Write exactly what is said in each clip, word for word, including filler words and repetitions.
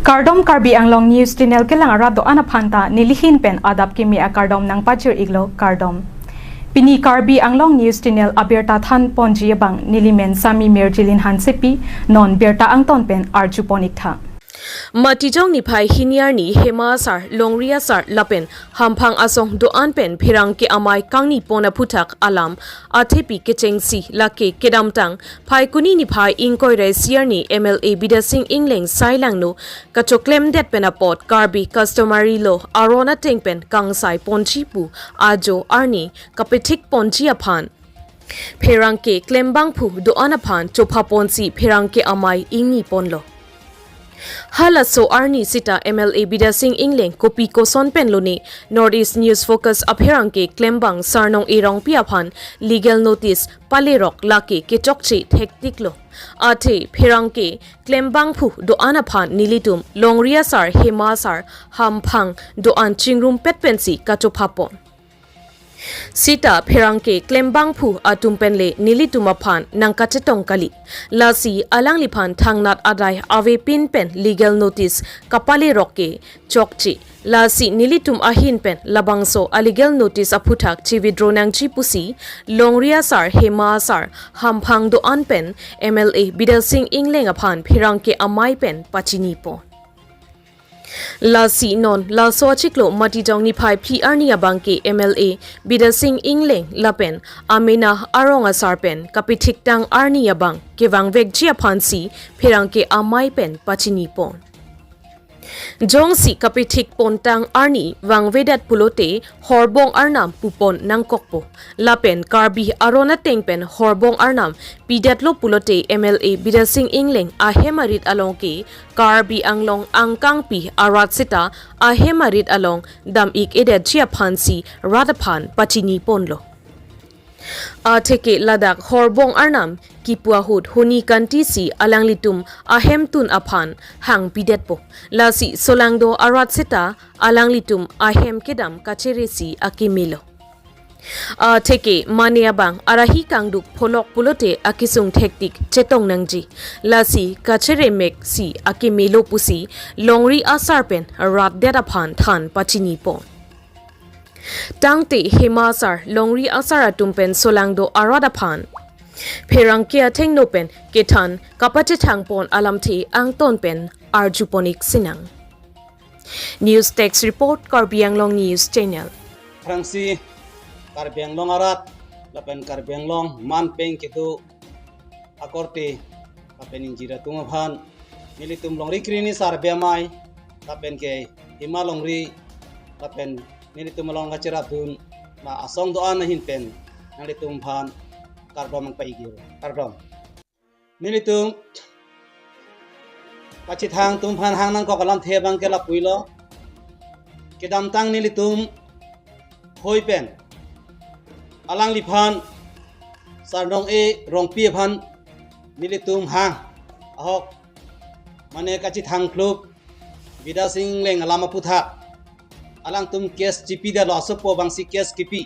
Kardom, Karbi Anglong News Channel kelang arat do-an aphan ta nelihin pen adap kimi akardom nangpajir-iklo, kardom. Pini Karbi Anglong News Channel abirta thanponji abang nelimen Sami Mirjilin Hansepi, non birta angton pen arjupon-iktha. Matijong niphai hini arni Hema Asar, Longri Asar lapen Hamphang asong do-an pen pherangke amei kangnipon aphuthak alam athepi kechengsi lake kedamtang Phaikuni niphai ingkoi ra isi arni M L A Bidya Sing Engleng Sailangno kachoklemdet pen apot Karbi customary law aron ateng pen kangsaiponji pu ajo arni kapethikponji aphan pherangke klembangphu do-an aphan chophaponsi pherangke amei ingniponlo. Halaso arni sita M L A Bidya Sing Engleng kopi koson pen lone North East News Focus apherangke klembang Sarnong-e Rongpi aphan legal notice palerok lake kechokche thektiklo. Athe pherangke klembangphu do-an aphan nelitum Longri Asar, Hema Asar, Hamphang do-an chingrumpet pensi kachophapon. Sita pherangke klembangphu atum penle nelitum aphan nangkachetong kali. Lasi alangliphan thangnat adai avepin pen legal notice kapalerok ke chokche. Lasi nelitum ahin pen labangso a-legal notice aphuthak che-withdraw nangji pusi Longri Asar, Hema Asar, Hamphang do-an pen M L A Bidya Sing Engleng aphan pherangke amei pen pachinipon. Lasi non laso achiklo Matijong niphai phli arni abangke M L A Bidya Sing Engleng lapen amena arong asar pen kapethiktang arni abang kevangvekji aphansi pherangke amei pen pachinipon. Jongsi kapethikpontang arni vangvedet pulote horbong arnam pupon nangkokpo. Lapen Karbi aron ateng pen horbong arnam pidetlo pulote M L A Bidya Sing Engleng ahem arit along ke Karbi Anglong angkangpi arat sita ahem arit along dam-ik-edetji aphansi rat aphan pachiniponlo. Atheke ladak horbong arnam kipu ahut honi kantisi alanglitum ahemtun aphan hangpidetpo. Lasi solangdo arat sita alanglitum ahem kedam kacheresi akemelo. Atheke mane abang arahi kangduk pholok pulote akesung thektik chetong nangji. Lasi kacheremeksi akemelo pusi Longri Asar pen rapdet aphan than pachinipon. Tangte Hema Asar, Longri Asar atum pen solangdo arat aphan pherangke athengno pen kethan kapachethangpon alamthe angton pen arjupon-ik sinang. News Desk Report, Karbi Anglong News Channel. Aphrangsi Karbi Anglong arat lapen Karbi Anglong manpeng kedo akorte lapen ingjir atum aphan nelitum Longri Krini Asar Beyamai lapen ke Hema Longri lapen nelitum along kacherapdun la asong do-an ahin pen nanglitum aphan kardom nangpa-ikji. Kardom. Nelitum pachethang atum aphan hang nangkok alamthe abangke lapuilo. Kedamtang nelitum hoi pen alangliphan Sarnong-e Rongpi aphan nelitum hang ahok mane kachethangkluk Bidya Sing Engleng alam aputhak alangtum case chipidetlo, asopo abangsi case kipi.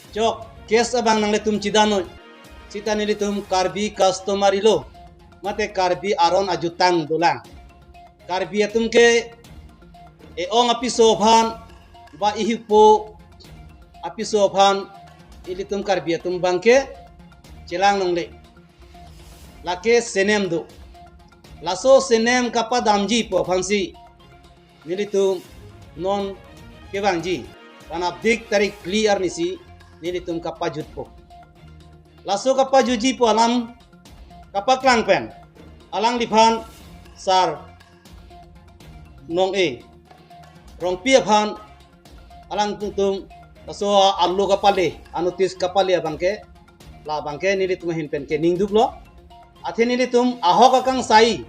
Chok case abang nanglitum chidanoi. Sita nelitum Karbi customary law mate Karbi aron ajutang dolang. Karbi atum ke e-ong apiso aphan ba ihipo apiso aphan ilitum Karbi atum abangke chelang longle. Lake senem do. Laso senem kapadamji pu aphansi nelitum non kevangji panapdik tarik phli arnisi nelitum kapajutpo. Laso kapajutji pu alam kapaklang pen alangliphan Sarnong-e Rongpi aphan alangtum laso alo kapale, anotice kapale abangke, labangke nelitum ahin pen keningduklo. Athe nelitum ahok akangsai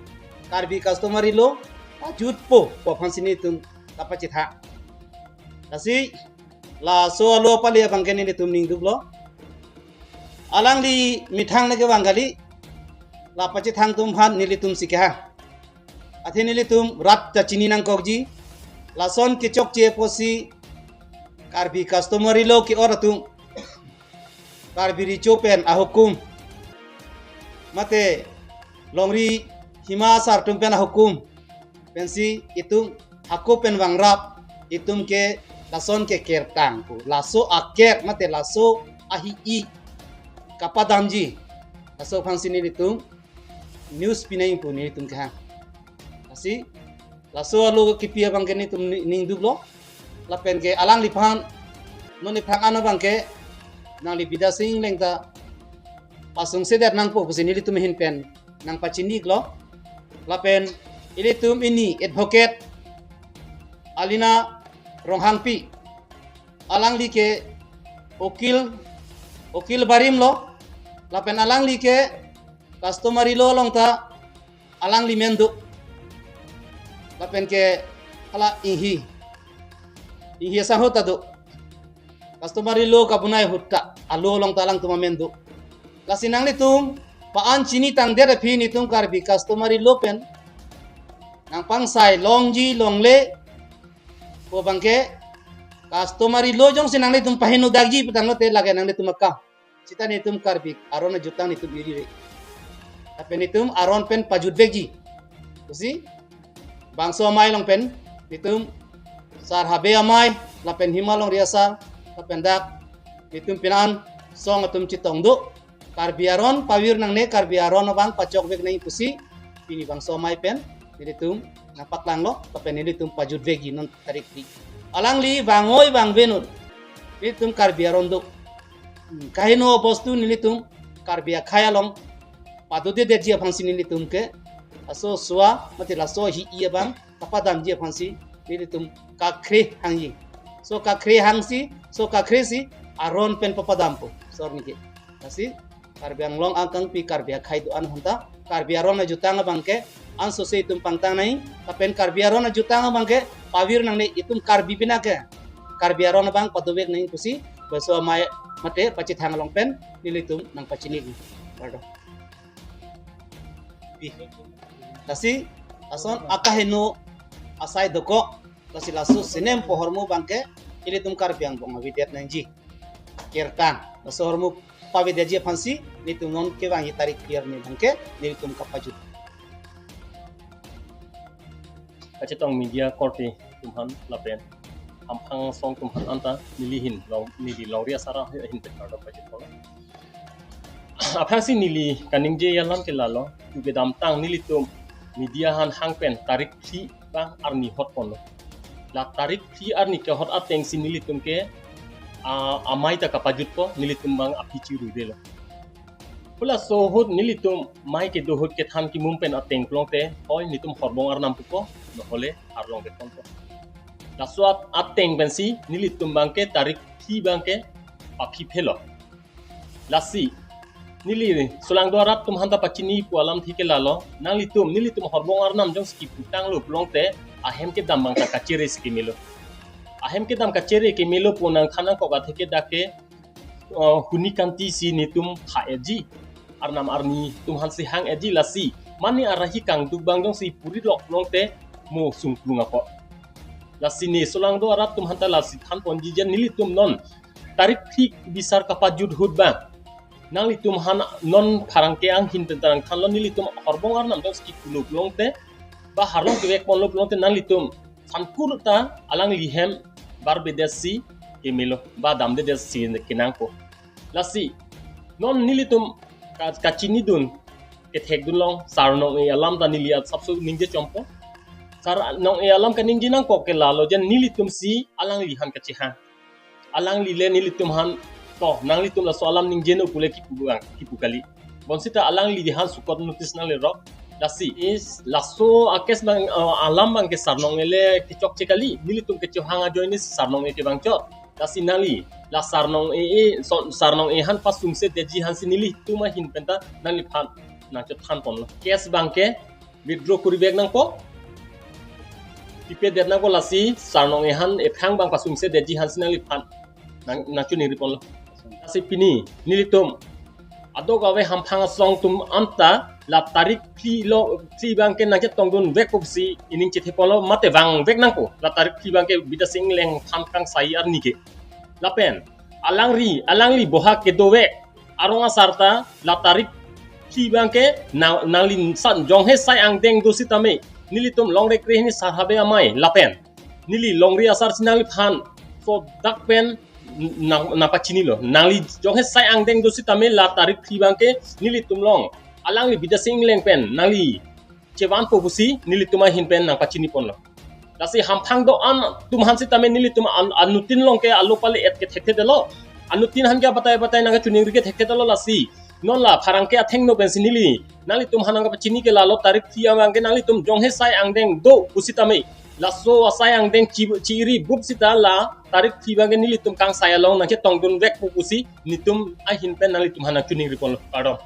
Karbi customary law pajutpo pu aphansi nelitum kapachethang. Lasi laso alo pale abangke nelitum ningduklo. Alangli methang nangkevang kali, la pachethang atum aphan nelitumsi kehang. Athe nelitum rat ta chini nangkokji. Lason kechokche apotsi Karbi customary law ke-or atum, Karbi Recho pen ahukum, mate Longri Hema Asar atum pen ahukum, pensi itum hako pen vangrap, itum ke lason ke kertang pu. Laso aker mate laso ahi-i kapadamji. Laso aphansi nelitum news pinang pu nelitum kehang. Lasi laso alo kipi abang ke nelitum ni-, ningduklo. Lapen ke alangliphan non iphrang ano abang ke nangli Bidya Sing Engleng ta pasungsedet nangpo pusi nelitum ahin pen nangpachiniklo. Lapen ilitum ini advocate Alina Ronghangpi, alangli ke ukil, ukil barim lo. Lapen alangli ke customary law along ta alangli men do. Lapen ke hala inghi, inghi asangho ta do. Customary law kabunai ahut ta alo along ta alangtum amen do. Lasi nanglitum pa-an chinitangdet aphi nelitum Karbi customary law pen nangpangsai longji longle pu abang ke customary law jongsi nanglitum pahinodakji putanglote lake nanglitum akam. Sita nelitum Karbi aron ajutang nelitum iri re. Lapen nelitum aron pen pajutvekji. Pusi bangso amei along pen nelitum Sar Habe Amei, lapen Hima Longri Asar, lapen dak nelitum penan song atum chetong do. Karbi aron pavir nangne, Karbi aron abang pachokvek nang pusi pini bangso amei pen nelitum nangpaklanglo, lapen nelitum pajutvekji non tarik phli. Alangli vang-oi vangve non. Nelitum Karbi aron do. Hmm, kaheno bostu nelitum Karbi akhei along padodedetji aphansi nelitum ke laso sua mate laso ahi-i abang kapadamji aphansi nelitum kakhre hangji. So kakhre hangsi, so kakhre si aron pen papadampo. So arni ke. Lasi Karbi Anglong angkangpi Karbi akhei do-an aphanta Karbi aron ajutang abang ke ansose itum pangtang nai, lapen Karbi aron ajutang abang ke pavir nangne, itum Karbi pina ke Karbi aron abang padovek nang pusi bangso amei mate pachethang along pen nelitum nangpachinik. Kardom. Pi. Lasi lason akaheno asai dokok, lasi laso sinem pu ahormu abang ke ilitum Karbi angbong avedet nangji. Kertang. Laso ahormu pavedetji aphansi nelitum non kevangji tarik phli arni abang ke nelitum kapajut. Kachetong media korte atum aphan lapen hamphang asong atum aphan anta neli ahin long, neli Longri Asar ahin pen kardom pajutpo. Aphrangsi neli kaningje alam ke lalo, kedamtang nelitum media aphan hang pen tarik phli abang arni hotponlo. La tarik phli arni kehot atengsi nelitum ke, ah, amei ta kapajutpo, nelitum abang aphi chiruirelo. Pu laso ahut nelitum mei kedo ahut kethan kemum pen ateng pulote, hoi nelitum Horbong Arnam pupo, nohole arlong keponpo. Laso at-, ateng pensi nelitum abang ke tarik phli abang ke paphiphelo. Lasi neli solangdo arat atum aphanta pachini pu alamthe ke lalo, nanglitum, nelitum Horbong Arnam jongsi kiputanglo pulote ahem kedam abang ta kachere si kemelo. Ahem kedam kachere kemelo pu nangthan nangkok athe ke dak ke, uh, huni kanti si nelitum tha-etji. Arnam arni atum aphansi hang-etji lasi. Mane arahi kangduk abang jongsi puri lok pulote mo sungklung apot. Lasi ne solangdo arat atum aphanta lasi thanponji jen nelitum non tarik phli bisar kapajut ahut abang. Nanglitum aphan non pherangke anghin pen ta nangthanlo, nelitum Horbong Arnam jongsi kipulo pulote ba arlong kevekponlo pulote nanglitum sankur ta alangli ahem barbedet si kemelo ba damdedet si kenangpo. Lasi non nelitum ka-, kachinidun kethekdun long, Sar Nong-e alam ta neli asapso ningje chompo. Sar Nong-e alam kaningje nangkok ke lalo jen nelitum si alangli aphan kachehang. Alangli le nelitum aphan, to, nanglitum laso alam ningjenon pule kipu abang, kipu kali. Bonsita alangli aphan sukot notice nanglerok. Lasi, is, laso a-case abang, uh, alam abang ke Sar Nong-e le kechokche kali, nelitum kechehang ajoine Sar Nong-e ke vangchot. Lasi nangli, la Sar Nong-e, e, so, Sar Nong-e aphan pasungsedetji aphansi nelitum ahin pen ta nangliphan nangchot thanponlo. Case abang ke withdraw kurivek nangpo. Pipedet nangpo lasi Sar Nong-e aphan ephrang abang pasungsedetji aphansi nangliphan nang, nangchoningriponlo. Lasi pini nelitum adok ave hamphang asong atum anta la tarik phli lo, phli abang ke nangchetongdunvekpo pusi ining chetheponlo mate vangvek nangpo. La tarik phli abang ke Bidya Sing Engleng aphan kangsai arni ke. Lapen alangli, alangli boha kedovek arong asar ta la tarik phli abang ke na, nangli san jonghe sai angdeng do sitame nelitum longri kre hini Sar Habe Amei lapen neli longri asar si nangliphan so dak pen nang, nangpachinilo. Nangli jonghe sai angdeng do sitame la tarik phli abangke nelitum along alangli Bidya Sing Engleng pen nangli chevanpo pusi nelitum ahin pen nangpachiniponlo. Lasi hamphang do-an atum aphan sitame nelitum an, anuttin along ke alo pale et ke thekthedetlo. Anuttin aphan ke batai batai nangkachiningri ke thekthedetlo lasi. Non la pherangke athengno pensi neli nanglitum aphan nangkapachini ke lalo tarik phli abangke nanglitum jonghe sai angdeng do pusitame, laso asai angdeng chi, chiri bup sita la tarik phli abangke nelitum kangsai along nangchetongdunvekpo pusi nelitum ahin pen nanglitum aphan nangchiningriponlo. Kardom.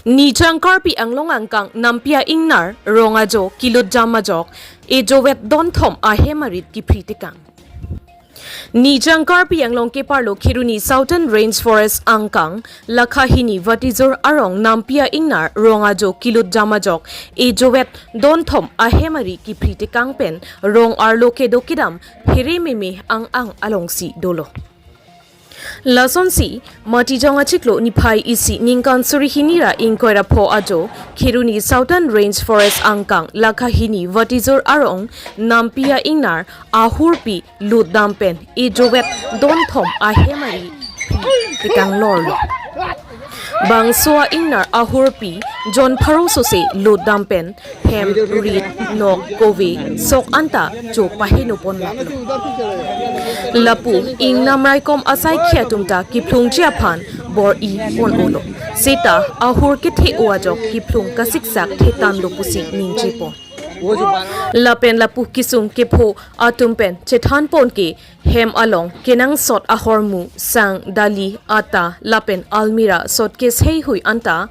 Nijang Karbi Anglong angkang Nampi a-ingnar rong ajo kilut jam ajok ejovet donthom ahem arit kiphri tekang. Nijang Karbi Anglong keparlo Kheroni Southern Range Forest angkang lakha hini Vatijur arong Nampi a-ingnar rong ajo kilut jam ajok ejovet donthom ahem ari kiphri tekang pen rong arlo kedo kedam here meme ang ang alongsi dolo. Lasonsi, Matijong achiklo niphai isi ningkan suri hini ra ingkoi ra pho ajo, Kheroni Southern Range Forest angkang lakha hini Vatijur arong Nampi a-ingnar ahurpi lutdam pen ejovet donthom ahem ari tekang lorlo. Bangso a-ingnar ahurpi jon pharo sose lutdam pen hem, rit, nok, kove sok anta chopahenopon laplo. Lapu ingnam raikom asaikhi atum ta kiphlungji aphan bor-i pon-olo. Seta ahur kethe-o ajok kiphlung kasiksak thetanlo pusi ningjepon. Lapen lapu kesung kepho atum pen chethanpon ke hem along kenangsot ahormu, sang, dali, atta lapen almirah, suitcase heihui anta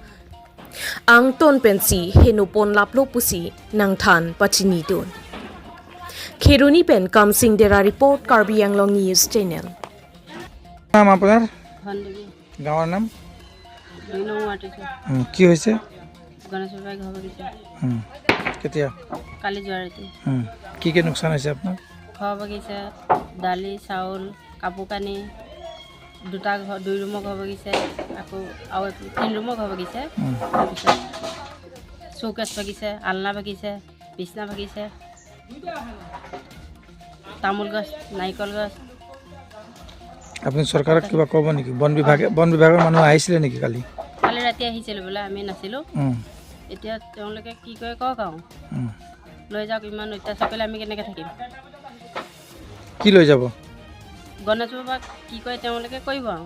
angton pensi henopon laplo pusi nangthan pachinidun. Kheroni pen Kamsing Dera report, Karbi Anglong News Channel. নাম আপোনাৰ? ধন দেৱী। গাঁৱৰ নাম? দুই নং ৱাৰ্ড আছে। উম, কি হৈছে? গণেশ বাবাই ঘৰ ভাগিছে। উম, কেতিয়া? কালি যোৱা ৰাতি। উম, কি কি লোকচান হৈছে আপোনাৰ? ঘৰ ভাগিছে, দালি, চাউল, কাপোৰ কানি, দুটা ঘৰ, দুই ৰুমৰ ঘৰ ভাগিছে, আকৌ আৰু তিনি ৰুমৰ ঘৰ ভাগিছে। উম। তাৰপিছত চৌকেছ ভাগিছে, আলনা ভাগিছে, বিচনা ভাগিছে, তামোল গছ, নাৰিকল গছ। আপুনি চৰকাৰক কিবা ক'ব নেকি? বন বিভাগে, বন বিভাগৰ মানুহ আহিছিলে নেকি কালি? কালি ৰাতি আহিছিল বোলে, আমি নাছিলোঁ। উম। এতিয়া তেওঁলোকে কি কৰে কওক আৰু। উম। লৈ যাওক, ইমান অত্যাচাৰ কৰিলে আমি কেনেকৈ থাকিম? কি লৈ যাব? গণেশ বাবাক কি কয় তেওঁলোকে কৰিব আৰু।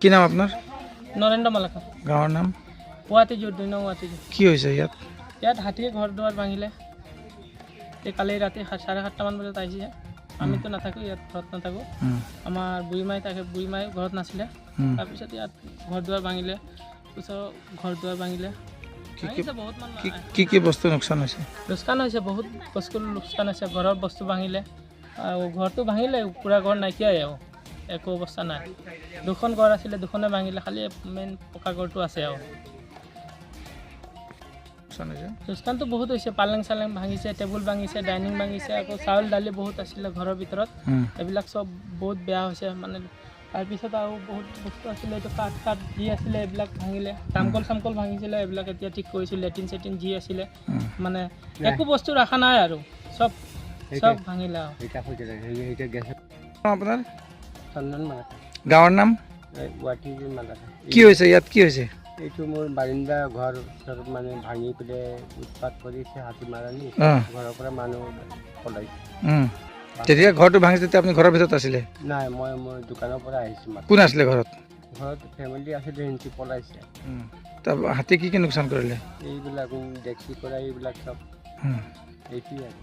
কি নাম আপোনাৰ? নৰেন্দ্ৰ মালাকাৰ। গাঁৱৰ নাম? ৱাতিজু, দুই নং ৱাতিজু। কি হৈছে ইয়াত? ইয়াত হাতীয়ে ঘৰ দুৱাৰ ভাঙিলে। এই কালি ৰাতি সাত, চাৰে সাতটামান বজাত আহিছে। আমিতো নাথাকোঁ ইয়াত, ঘৰত নাথাকোঁ। উম। আমাৰ বুঢ়ীমাই থাকে, বুঢ়ীমাই ঘৰত নাছিলে। উম। তাৰপিছত ইয়াত ঘৰ দুৱাৰ ভাঙিলে, ওচৰৰ ঘৰ দুৱাৰ ভাঙিলে। কি কি, ভাঙিছে বহুত মানুহ। কি, কি কি বস্তু লোকচান হৈছে? লোকচান হৈছে, বহুত বস্তু লোকচান হৈছে। ঘৰৰ বস্তু ভাঙিলে, আৰু ঘৰটো ভাঙিলে, পূৰা ঘৰ নাইকিয়াই আৰু, একো অৱস্থা নাই। দুখন ঘৰ আছিলে, দুখনে ভাঙিলে, খালি মেইন পকা ঘৰটো আছে আৰু। লোকচান হৈছে? লোকচানটো বহুত হৈছে, পালেং চালেং ভাঙিছে, টেবুল ভাঙিছে, ডাইনিং ভাঙিছে, আকৌ চাউল দালি বহুত আছিলে ঘৰৰ ভিতৰত, উম। এইবিলাক চব বহুত বেয়া হৈছে মানে। তাৰপিছত আৰু বহুত বস্তু আছিলে, এইটো কাঠ চাঠ যি আছিলে এইবিলাক ভাঙিলে, দামকল চামকল ভাঙিছিলে, এইবিলাক এতিয়া ঠিক কৰিছে, লেট্ৰিন চেট্ৰিন যি আছিলে, উম। মানে একো বস্তু ৰখা নাই আৰু, চব, চব ভাঙিলে আৰু। আপোনাৰ? চন্দন মালাকাৰ। গাঁৱৰ নাম? এই ৱাতিজু মালাকাৰ। কি হৈছে ইয়াত, কি হৈছে? এইটো মোৰ বাৰিন্দা ঘৰ চব মানে ভাঙি পেলাই উৎপাত কৰিছে হাতী মাৰানি। অ। ঘৰৰ পৰা মানুহ পলাইছে। উম। তেতিয়া ঘৰটো ভাঙিছে, তেতিয়া আপুনি ঘৰৰ ভিতৰত আছিলে? নাই, মই মোৰ দোকানৰ পৰা আহিছোঁ মাত্ৰ। কোন আছিলে ঘৰত? ঘৰত ফেমিলি আছিলে, সিহঁতি পলাইছে। উম। তাৰ হাতীয়ে কি কি লোকচান কৰিলে? এইবিলাক, উম, ডেক্সি কড়াই এইবিলাক চব। উম। এইটোৱে আৰু।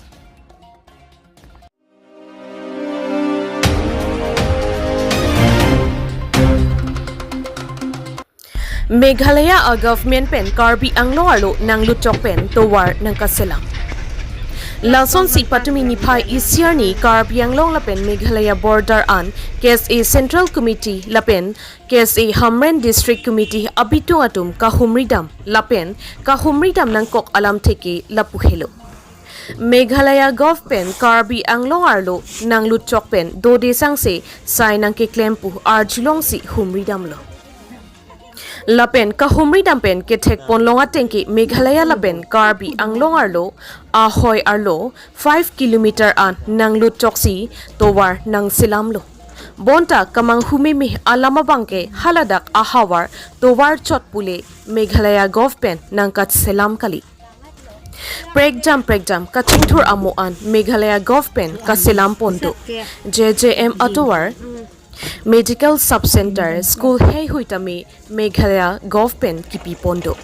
Meghalaya a-government pen Karbi Anglong arlo nangluchok pen tovar nangkaselam. Lasonsi patumi niphai isi arni Karbi Anglong lapen Meghalaya border an K S A Central Committee lapen K S A Hamren District Committee abitung atum kahumridam lapen kahumridam nangkok alamthe ke lapu helo. Meghalaya Govt pen Karbi Anglong arlo nanglut chok pen dode sangse sai nangkeklem pu arjulongsi humridamlo. Lapen kahumridam pen kethek ponlong atengke Meghalaya lapen Karbi Anglong arlo ahoi arlo five kilometer an nanglut choksi tovar nangselamlo. Bonta kamanghu meme alam abangke haladak ahavar tovar chot pule Meghalaya Govt pen nangkaselam kali. Prekjam prekjam kachingthur amo an Meghalaya Govt pen kaselam pondo. J J M atovar, medical sub center, school heihui tame Meghalaya Govt pen kipi pondo.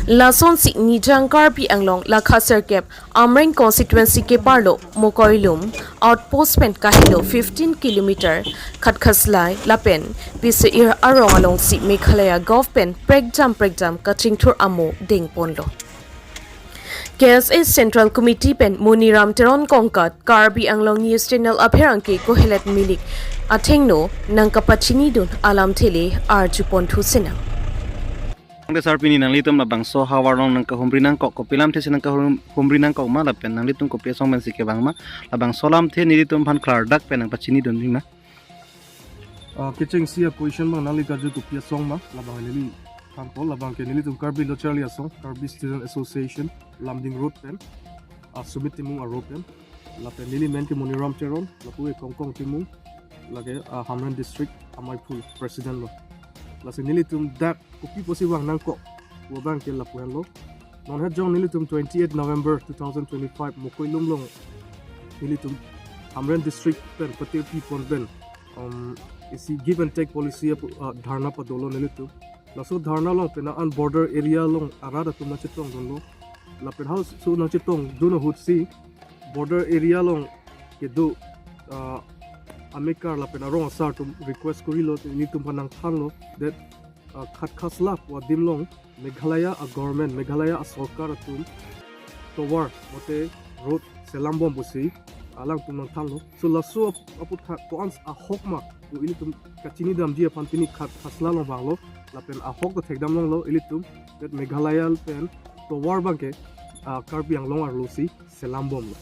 Lasonsi Nijang Karbi Anglong lakha sirkep Amreng constituency keparlo Mokoilum outpost pen kahelo fifteen kilometer Khatkhaslai lapen Pisiir arong alongsi Meghalaya Govt pen prekjam prekjam kachingthur amo dengponlo. K S A Central Committee pen Moniram Teron kongkat Karbi Anglong News Channel apherangke Kohelet Milik athengno nangkapachinidun alamthe le arjuponthu sinang. Tangte sir, pini nanglitum labangso havar along nangkahumri nangkok, kopi lamthe si nangkahumri nangkok ma lapen nanglitum kopi asong pensi kevang ma, labangso lamthe nelitum aphan klardak pen nangpachinidun ma. Ah, kechengsi a-question abang nangli karju kopi asong ma, labang neliphan po, labang ke nelitum Karbi Lo Charli Asong, Karbi Student Association, Lumding Road pen, ah, Sumit Timung aro pen, lapen neli men ke Moniram Teron, lapu ke Kongkong Timung, lake, ah, Hamren District, Ameiphul President lo. Lasi nelitum dak kopi pusi vang nangkok pu abangke lapu henlo. Non het jong nelitum twenty-eight November two thousand twenty-five Mokoilum along nelitum Hamren District pen patirpi pon pen, um, isi give and take policy apu, ah, dharna padolo nelitum. Laso dharna along pen an border area along arat atum nangchetongdunlo. Lapen halaso nangchetongdun ahutsi border area along kedo, ah, amekar lapen arong asar atum request korilo, nelitum aphan nangthanlo that, ah, Khatkhasla pu adim along Meghalaya a-government, Meghalaya asorkar atum tovar mate road selambom pusi alangtum nangthanlo. So laso ap-, aputhak ko-an ahok ma pu ilitum kachinidamji aphan pini Khatkhasla along vanglo, lapen ahok ta thekdam longlo ilitum, that Meghalaya pen tovar abangke, ah, Karbi Anglong arlosi selambomlo.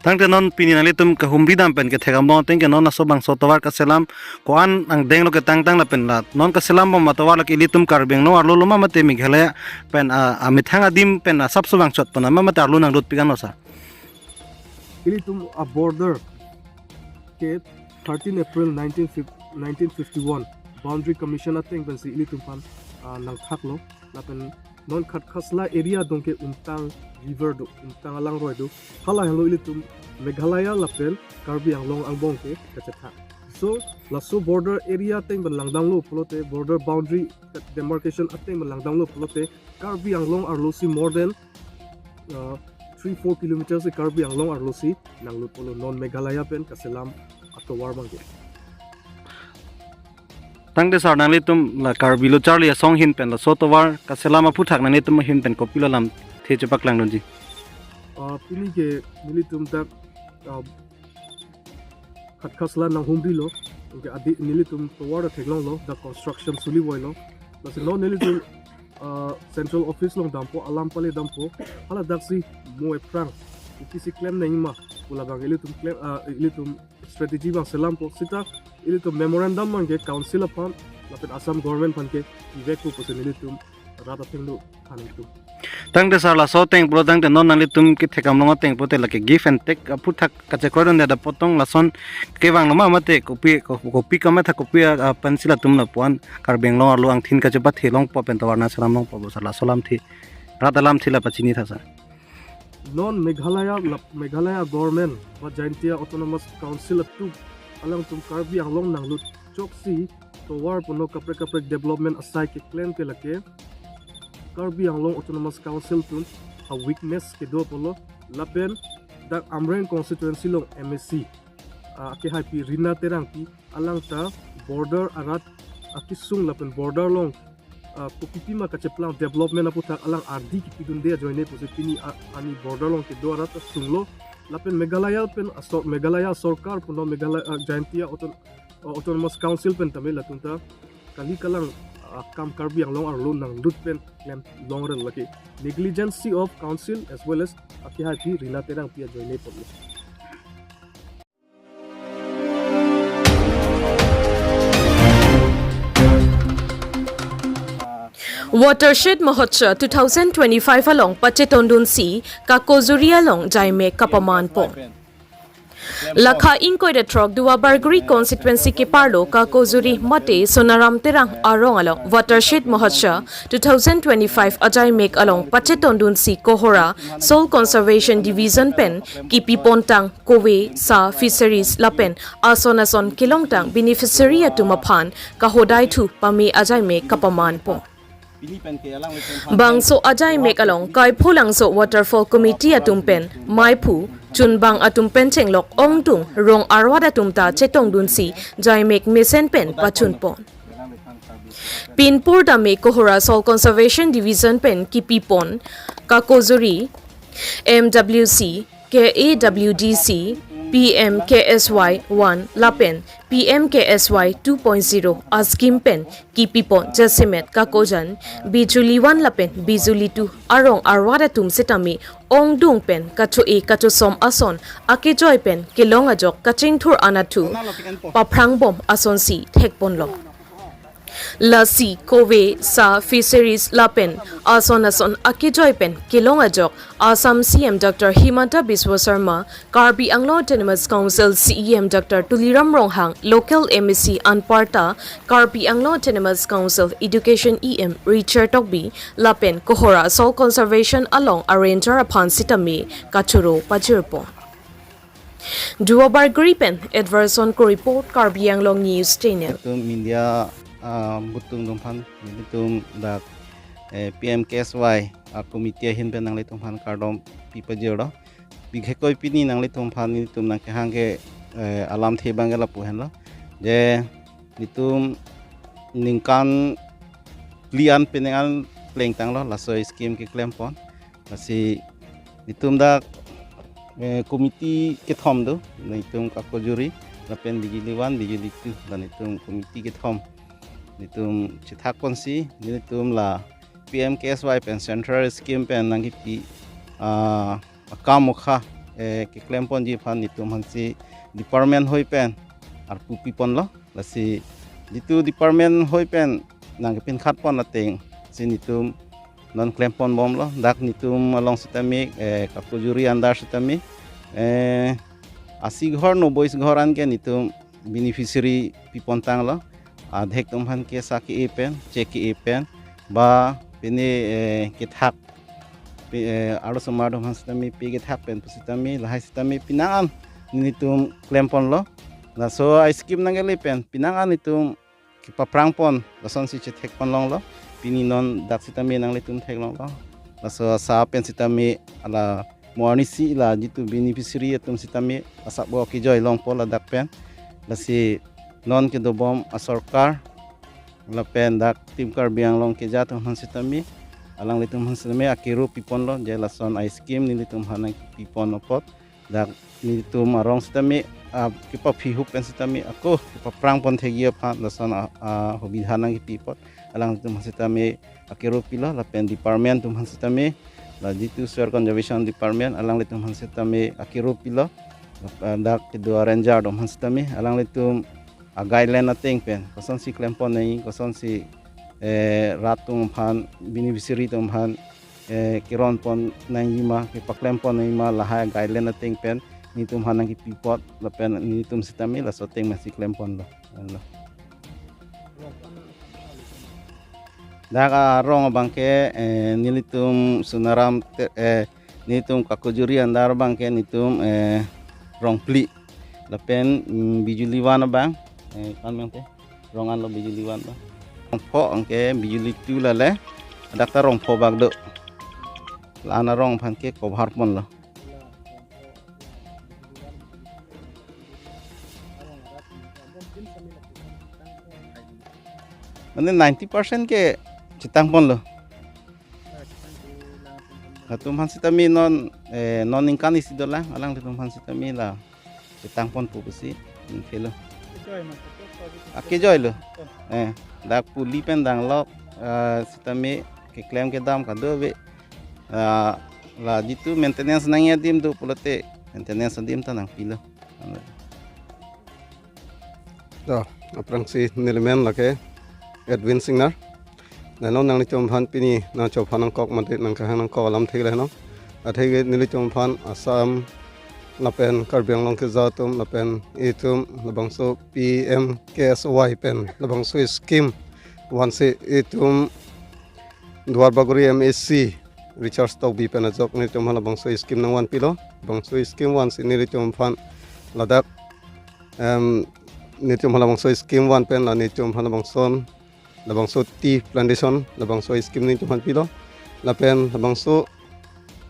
Tangte non pini nanglitum kahumridam pen kethekdam long atengke non laso bangso tovar kaselam ko-an angdenglo ketangtang lapen la non kaselambom atovar lake ilitum Karbi Anglong arlo lo ma mate Meghalaya pen, ah, amethang adim pen asapso vangchot pon ma mate arlo nanglut pikan lo sir? Ilitum a-border ke thirteen April nineteen fifty, nineteen fifty-one Boundary Commission ateng pensi ilitum aphan, ah, nangthaklo. Lapen non Khatkhasla area adung ke Umtang River do, Umtang alangroi do. Hala helo ilitum Meghalaya lapen Karbi Anglong angbong ke kachethak. So laso border area ateng pen langdamlo pulote, border boundary demarcation ateng pen langdamlo pulote, Karbi Anglong arlosi more than, uh, three four kilometers si Karbi Anglong arlosi nanglut pulo non Meghalaya pen kaselam atovar abangke. Tangte sir, nanglitum la Karbi Lo Charli Asong ahin pen laso tovar kaselam aphuthak nanglitum ahin pen kopilo lamthe chepaklangdunji? Ah, pini ke nelitum dak, ah, Khatkhasla nanghumrilo, anke adi nelitum tovar ta theklonglo, dak construction suli voilo. Lasi non nelitum, ah, central office along dampo, alam pale dampo, haladaksi mo aphrang kopisi klem nangma pu labang ilitum klem, ah, ilitum strategy abang selampo, seta ilitum memorandum abangke council aphan lapen Assam government aphan ke ivekpo pusi nelitum rat athengno than itum. Tangte sir, laso ateng pulo tangte non nanglitum kethekdam long ateng pulote lake give and take aphuthak kachekroidunde apotong lason kevanglo ma mate kopi, ko-, kopi kamatha kopi a, a, pensi latum lapu-an Karbi Anglong arlo angthin kachepathe longpo pen tovar nangselam longpo bo sir, laso lamthe, rat alamthe la pachinitha sir. Non Meghalaya la, Meghalaya government ba Jaintia Autonomous Council atum alangtum Karbi Anglong nanglut choksi tovar puno kaprek kaprek development asai keklem ke lake Karbi Anglong Autonomous Council atum a-weakness kedo apotlo, lapen dak Amreng constituency along M A C, ah, akehaipi Rina Terangpi, alangta border arat akesung lapen border along, ah, kopi pima kacheplang development aphuthak alang ardi kipidunde ajoine pusi pini a-, ani border along kedo arat asunglo, lapen Meghalaya pen asor-, Meghalaya sorkar puno Meghalaya, ah, Jaintia Auton-, ah, Autonomous Council pen tame latumta kali kalang, ah, kam Karbi Anglong arlo nanglut pen klem longrel lake negligence of council as well as Aki hati Rina Terangpi ajoine ponlo. Watershed Mahotsav two thousand twenty-five along pachetongdunsi Kakojuri along jaimek kapamanpon. Lakha ingkoi ra throk Duar Bagori constituency keparlo Kakojuri mate Sonaram Terang arong along Watershed Mahotsav two thousand twenty-five ajaimek along pachetongdunsi Kohora Soil Conservation Division pen kipipontang kove, sa, fisheries lapen ason ason kelongtang beneficiary atum aphan kahodaithu pame ajaimek kapamanpon. Bangso ajaimek along Kaiphu Langso Waterfall Committee atum pen maiphu chunbang atum pen chenglok ongdung rong arwat atum ta chetongdunsi jaimek mesen pen pachunpon. Pinpur dame Kohora Soil Conservation Division pen kipipon Kakojuri, M W C, K A W D C, P M K S Y one lapen P M K S Y two point zero a-scheme pen kipipon jasemet kakojan Bijuli one lapen Bijuli two arong arwat atum setame ongdung pen kacho-e kachosom ason akejoi pen kelong ajok kachingthur anatthu paprangbom asonsi thekponlo. Lasi kove, sa, fisheries lapen ason ason akejoi pen kelong ajok Assam C M Doctor Himanta Biswa Sarma, Karbi Anglong Autonomous Council C E M Doctor Tuliram Ronghang, local M A C anparta, Karbi Anglong Autonomous Council Education E M Richard Tokbi lapen Kohora Soil Conservation along a-ranger aphan sitame kachoro pajirpon. Duar Bagori pen Edwardson ko report, Karbi Anglong News Channel. Itum media, ah, butung atum aphan, itum dak, eh, P M K S Y, ah, committee ahin pen nanglitum aphan kardom pipajirlo. Bihekoi pini nanglitum aphan itum nangkehang ke, eh, alamthe abang ke lapu henlo. Je itum ningkan phli an penang an plengtanglo laso scheme keklempon. Lasi itum dak, eh, committee kethom do, itum Kakojuri, lapen Bijuli one, Bijuli two, lapen itum committee kethom. Itum chethakponsi, itum la P M K S Y pen central scheme pen nangkipi, ah, akam mokha, eh, keklemponji aphan itum aphansi department hoi pen arpu piponlo. Lasi jitu department hoi pen nangkepinkhatpon atengsi itum non klemponbomlo. Dak itum along sitame, eh, Kakojuri under sitame, eh, asi ghor noboi ghor an ke itum beneficiary pipontanglo. Adhek atum aphan ke sa ke-e pen, che ke-e pen, ba pine, eh, kethak pe, eh, arlosomar atum aphan sitame pe kethak pen pusitame, lahai sitame penang an itum klemponlo. Laso a-scheme nangkele pen penang an itum kepaprangpon, lasonsi chethekpon longlo. Pini non dak sitame nanglitum theklonglo. Laso asa pen sitame ala mo arnisi la jitu beneficiary atum sitame asap bo kejoi longpo ladak pen. Lasi non kedobom asorkar lapen dak Team Karbi Anglong keja atum aphan sitame, alanglitum aphan sitame akero piponlo, je lason a-scheme nelitum aphan nangkipipon apot. Dak nelitum arong sitame, ah, kepaphihup pen sitame, ako kepaprangpon thekji aphan lason a, a, hobidhan nangkipi apot. Alanglitum aphan sitame akero pilo, lapen department atum aphan sitame, la jitu Soil Conservation Department, alanglitum aphan sitame akero pilo, lapen dak kedo a-ranger atum aphan sitame, alanglitum a-guideline ateng pen, kosonsi klempon nangji, kosonsi, eh, rat atum aphan, beneficiary atum aphan, eh, keronpon nangji ma, kepaklempon nangji ma, lahai guideline ateng pen nelitum aphan nangkipi apot, lapen nelitum sitame laso ateng pensi klemponlo. Lo. Dak arong abang ke, eh, nelitum Sonaram Te-, eh, nelitum Kakojuri under abang ke nelitum, eh, rong phli. Lapen, mm, Bijuli one abang, eh, kan abang te, rong anlo Bijuli one abang. Rong pho abang ke Bijuli two lale, dak ta rong pho bak do. La-an arong aphan ke cover ponlo. Mane ninety percent ke chetangponlo. Latum aphan sitame non, eh, non ningkan isi dolang, alanglitum aphan sitame la chetangponpo pusi, ningkelo. Akejoilo. Eh, dak puli pen danglok, eh, sitame keklem kedam kadokave, eh, La jitu maintenance nangji adim do pulote maintenance adim ta nangpilo. To, aphrangsi nelimen lake Edwin Singnar. Lahenlo nanglitum aphan pini nangchopha nangkok mate nangkehang nangkok alamthe lahenlo. Atheke nelitum aphan Assam lapen Karbi Anglong keja atum lapen itum labangso P M K S Y pen labangso scheme vansi itum Duar Bagori M A C Richard Tokbi pen ajok nelitum aphan labangso scheme nangvanpilo. Labangso scheme vansi nelitum aphan ladak, em, nelitum aphan labangso scheme van pen la nelitum aphan labangson labangso tea plantation labangso scheme nelitum aphan pilo. Lapen labangso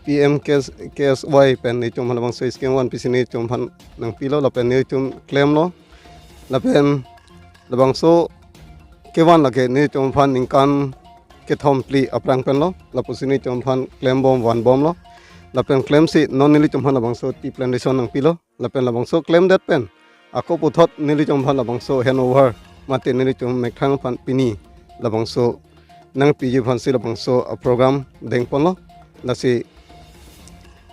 P M K S, K S Y pen nelitum aphan labangso scheme van pisi nelitum aphan nangpilo. Lapen nelitum klemlo. Lapen labangso kevan lake nelitum aphan ningkan kethom phli aphrang penlo. Lapusi nelitum aphan klembom vanbomlo. Lapen klemsi non nelitum aphan labangso tea plantation nangpilo. Lapen labangso klemdet pen ako puthot nelitum aphan labangso handover mate nelitum methang aphan pini labangso nangpiji aphansi labangso a program dengponlo. Lasi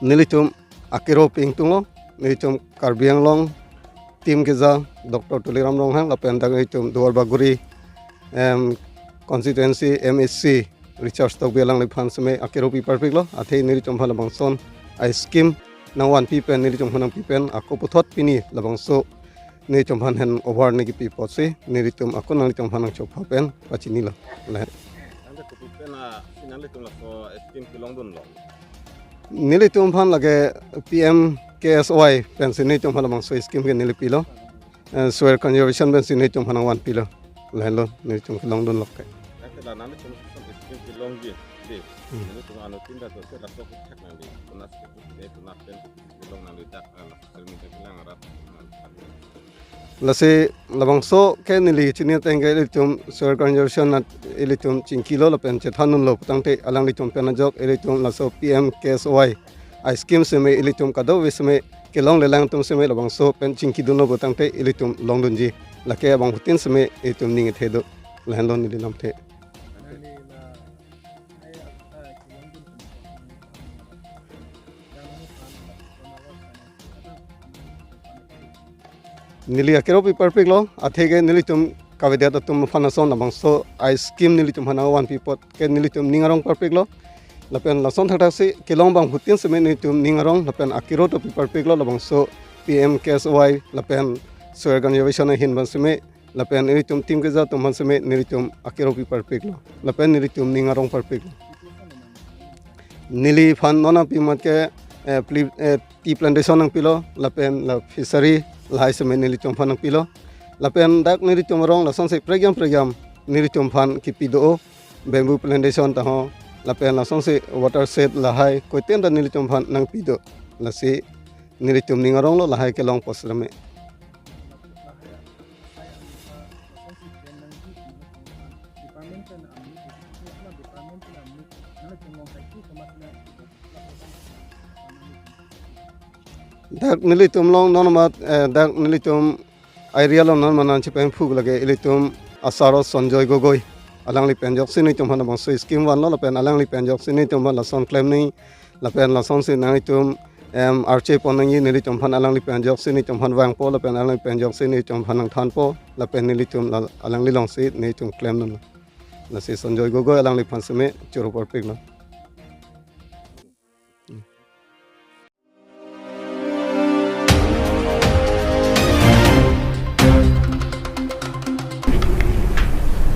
nelitum akero pingtunglo, nelitum Karbi Anglong team keja Doctor Tuliram Ronghang lapen dak nelitum Duar Bagori, em, constituency M A C Richard Tokbi alangliphan seme akero pi parpiklo. Athe nelitum aphan labangson a scheme nangvanpi pen nelitum aphan nangpi pen ako puthot pini labangso nelitum aphan handover nangkipi apotsi nelitum ako nanglitum aphan nangchopha pen pachinilo. Lahen. Ante kopi pen a si nanglitum laso scheme kelongdunlo? Nelitum aphan lake P M K S Y pensi nelitum aphan labangso scheme ke neli pilo. Eh, soil conservation pensi nelitum aphan nangvanpilo. Lahenlo nelitum kelongdunlo ke. Ante la nanglitum laso scheme kelongji, dei. Hmm. Nanglitum anuttin ta to se laso kethak nangli. Tuna se, dei, tuna pen kelong nangli dak, ah, la social media kelang arat. Lasi labangso ke neli chini ateng ke ilitum soil conservation nat ilitum chingkilo lapen chethandunlo putangte alanglitum pen ajok ilitum laso P M K S Y a scheme seme ilitum kadokave seme kelonglelang atum seme labangso pen chingkidunlo putangte ilitum longdunji. Lake abangphutin seme ilitum ning kethe do. Lahenlo neli lamthe. Neli akero pi parpiklo, atheke nelitum kavedet atum aphan ason labangso a scheme nelitum aphan nangvanpi apot ke nelitum ning arong parpiklo. Lapen lason thakthaksi kelong abangphutin seme nelitum ning arong lapen akero to pi parpiklo labangso P M K S Y lapen soil conservation ahin abang seme lapen nelitum team keja atum aphan seme nelitum akero pi parpiklo. Lapen nelitum ning arong parpiklo. Neliphan non nangpi amat ke, eh, pli-, eh, tea plantation nangpilo, lapen la fishery lahai seme nelitum aphan nangpilo. Lapen dak nelitum arong lasonsi prekjam prekjam nelitum aphan kipi do, bamboo plantation taho, lapen lasonsi watershed lahai koiten ta nelitum aphan nangpi do. Lasi nelitum ning aronglo lahai kelong apot seme. Dak nelitum along non amat, eh, dak nelitum area along non amat nangchipengphuk lake ilitum asaro Sanjoy Gogoi alangli pen ajoksi nelitum aphan labangso scheme vanlo lapen alangli pen ajoksi nelitum aphan lason klem nangji lapen lasonsi nanglitum, em, arche pon nangji nelitum aphan alangli pen ajoksi nelitum aphan vangpo lapen alangli pen ajoksi nelitum aphan nangthanpo lapen nelitum la-, alangli alongsi nelitum klemdunlo. Lasi Sanjoy Gogoi alangliphan seme choro parpiklo.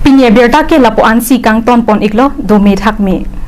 Pini abirta ke lapu-ansi kangton pon iklo, dome thakme.